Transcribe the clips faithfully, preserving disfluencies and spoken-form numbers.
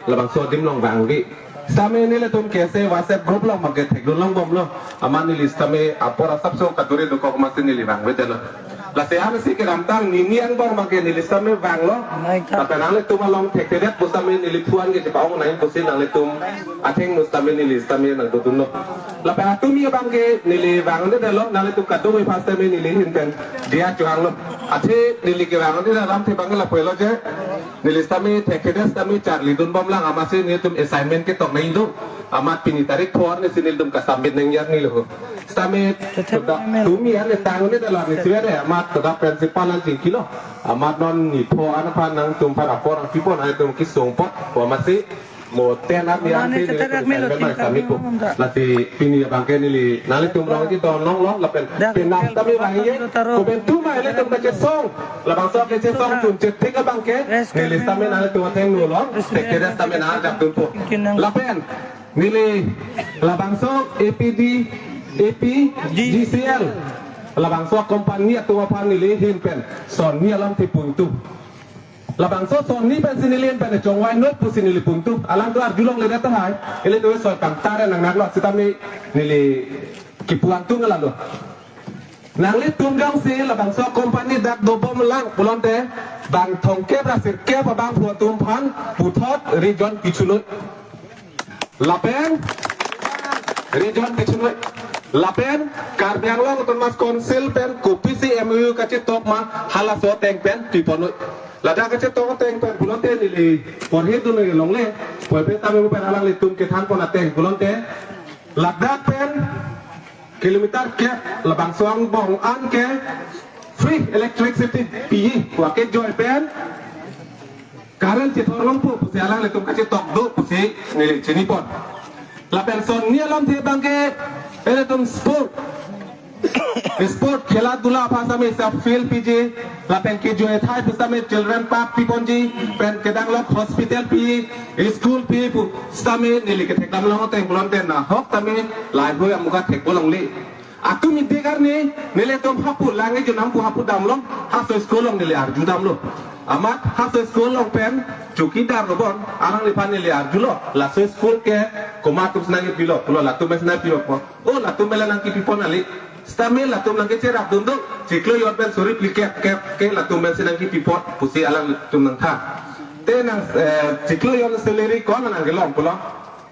Labangso adim along vangve. Sitame nelitum kese WhatsApp group along mage thekdun longbomlo. Amat neli sitame apor asapso kaduri dokok amatsi neli vangvedetlo. Lasi amatsi kedamtang nini angbong mage neli sitame vanglo. Lapen nanglitum along thekthedet pu sitame neli phu-an ke chepa-ong nangji pusi nanglitum athengno sitame neli sitame nangdodunlo. Lapen atumi abangke neli vangvedetlo, nanglitum kadokave aphan sitame neli ahin pen diya chohanglo. Athe neli kevangvedet alamthe abangke lapu-elo je. Neli sitame thekthedet sitame charlidunbomlang, amatsi nelitum assignment ketok nangji do. Amat pini tarik pho arnisi nelitum kasubmit nangji arnilo. Sitame Tetap sudah memang. Tumi arni tangni dalam ni sudah deh, amat sudah principal nangchingkilo. Amat non ni pho-an aphan nangtum aphan apor nangpipo, nangtum kesung apot, pho amatsi mo ten arni Mana arni ni tetap nelitum memang assignment nangkami kami po. Lasi pini abangke neli nanglitum rong kidon longlo lapen Dah, penap dah, sitame dah, bang ye. Dah, dah, Komentu ma ilitum kachesong. Labangso kachesong Dah. Chun chetik abangke. Dah, neli sitame dah. Nanglitum athengno lo. Dah, sitame Thekthedet sitame nangjakdunpo. Kinang. Lapen neli labangso A P D, A P G C L. Labangso company atum aphan neli ahin pen sonni alamthe putu. Labangso sonni pensi neli ahin pen chongvai noi pusi neli putu. Alang do arjulongledet tahai. Ilitum soi kangtar nangnaklo sitame neli kepu-an tung alalo. Nanglitum jongsi labangso company dak dobomlang pulote bang thomkep ra sirkep abangphu atum aphan puthot region pichunoi. Lapen region pichunoi. Lapen Karbi Anglong Autonomous Council pen kopisi M O U kachetok ma halaso ateng pen piponoi. Ladak kachetok ateng pen pulote neli porhidunoi longle. Pulote tame pen alanglitum kethanpon ateng pulote ladak pen kilometer kep labangso angbong an ke free electricity pi, wa kejoi pen current chethor longpo pusi alanglitum kachetok do pusi neli chinipon. Lapen sonni alamthe abangke ilitum sport, sport khela dula aphan sitame isi field piji, lapen kejoi athai pu sitame children park piponji, pen kedamlok hospital pi, school pi pu sitame neli kethekdam long ateng pulote nahok tame laheihui amuka thekpo longle. Atum idik arni nelitum hapu lang ejo nampu hapu damlo, haso school along neli arjudamlo. Amat haso school along pen chowkidar lo bon, alangliphan neli arjulo, laso school ke komat atumsi nangkepilo pulo, latum pensi nangpilo po. O latum penla nangkepipon kali. Sitame latum nangkecherapdun do, chiklo jon pen suri phli kep kep ke latum pensi nangkepipon pusi alanglitum nangthan. Te nang, eh, chiklo jon salary ko-an nangkelong pulo.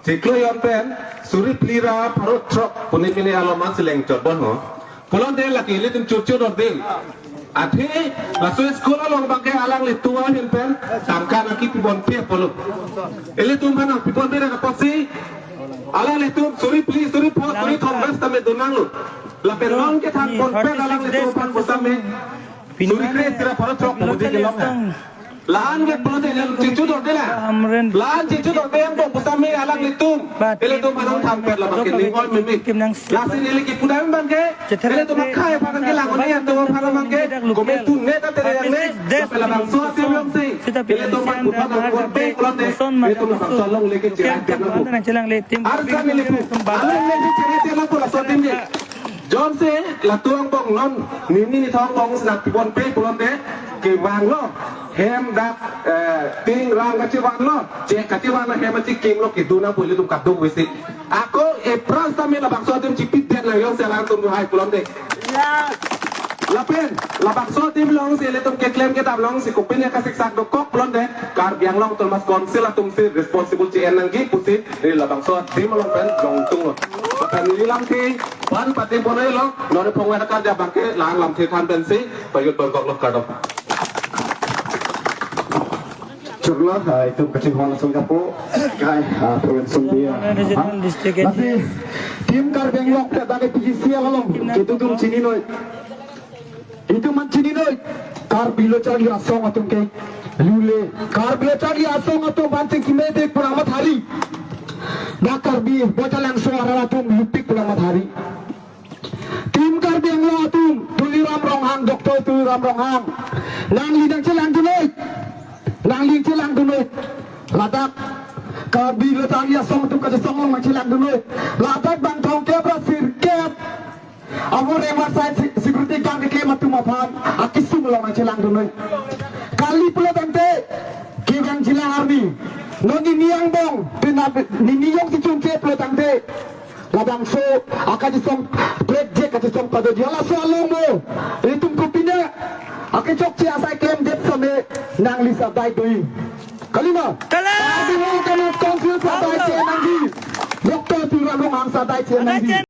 Chiklo jon pen suri phli ra pharo throk pune pine along amatsi lengchotbom ho. Pulote lake ilitum churchur dordel. Athe laso school along abangke alanglitum ahin pen tangka nangkepibompe pulo. Ilitum aphan nangpibompe ra apotsi alanglitum suri phli, suri pho, suri thom ras tame donanglo. Lapen non kethanponpe alanglitum aphan pu sitame suri kre-isi ra pharo throk pu budi kelong ya. La-an ke pulote ilitum chechudordela. La-an chechudorde angbong pu sitame alanglitum, ilitum aphan nangthanpet labangke ning oi meme. Lasi neli kepudam abangke ilitum akhai aphan nangkelang un-e atum aphan abangke komentu ne ta tere yang ne. Lapen labangso adim alongsi ilitum aphan puthot nangkorte pulote ilitum labangso along leke cherai tiang nangpo. Arsa neli pu. Along leke cherai tiang nangpo laso adim ke. Jongsi latum angbong non nini nithom angbong si nangpibompe pulote kevanglo, hem dak, eh, ting rang kachevanglo, che kachevanglo, hem achekimlo, kedun nangpo ilitum kadokavesi. Ako epran sitame labangso adim chipidet nang jongsi alangtum hai pulote. Lapen labangso adim alongsi ilitum keklem kedam alongsi kopine kasiksak dokok pulote Karbi Anglong Autonomous Council atumsi responsible che-en nangji pusi neli labangso adim along pen jongtunglo. Lapen neli lamthe aphan pati bonai lo, nori phongwe karja abangke la-an lamthe than pensi pajut bangkok lo, kardom. Churlo, ah, itum kachinghon asong japo, kai, ah, province sung dia. Regional district. Lasi, Team Karbi Anglong, dak A P G C L along, itum chininoi. Itum aphan chininoi, Karbi Lo Charli Asong atum ke lule. Karbi Lo Charli Asong atum aphan chingki medik pu nangmathari. Dak Karbi Bochalangso arat atum lupik pu nangmathari. Team Karbi Anglong atum, Tuliram Ronghang, Doctor Tuliram Ronghang. Nangli nangchelangdunoi. Nangli nangchelangdunoi. Ladak Karbi Lo Charli Asong atum kachesong along nangchelangdunoi. Ladak bang thomkep ra sirkep. Amo remar sai si-, security guard keklem atum aphan akesung along nangchelangdunoi. Kali pulo tangte, kevangjilang arni. Non nini angbong, pina nini jongsi chunche pulo tangte, labangso akachesong, black jack kachesong padoji, halaso along mo, ilitum kopine akechokche asai klemdet same nangli sadai doji. Kalima? Kali! Karbi Anglong Autonomous Council sadai che nangji. Doctor Tuliram Ronghang sadai che nangji.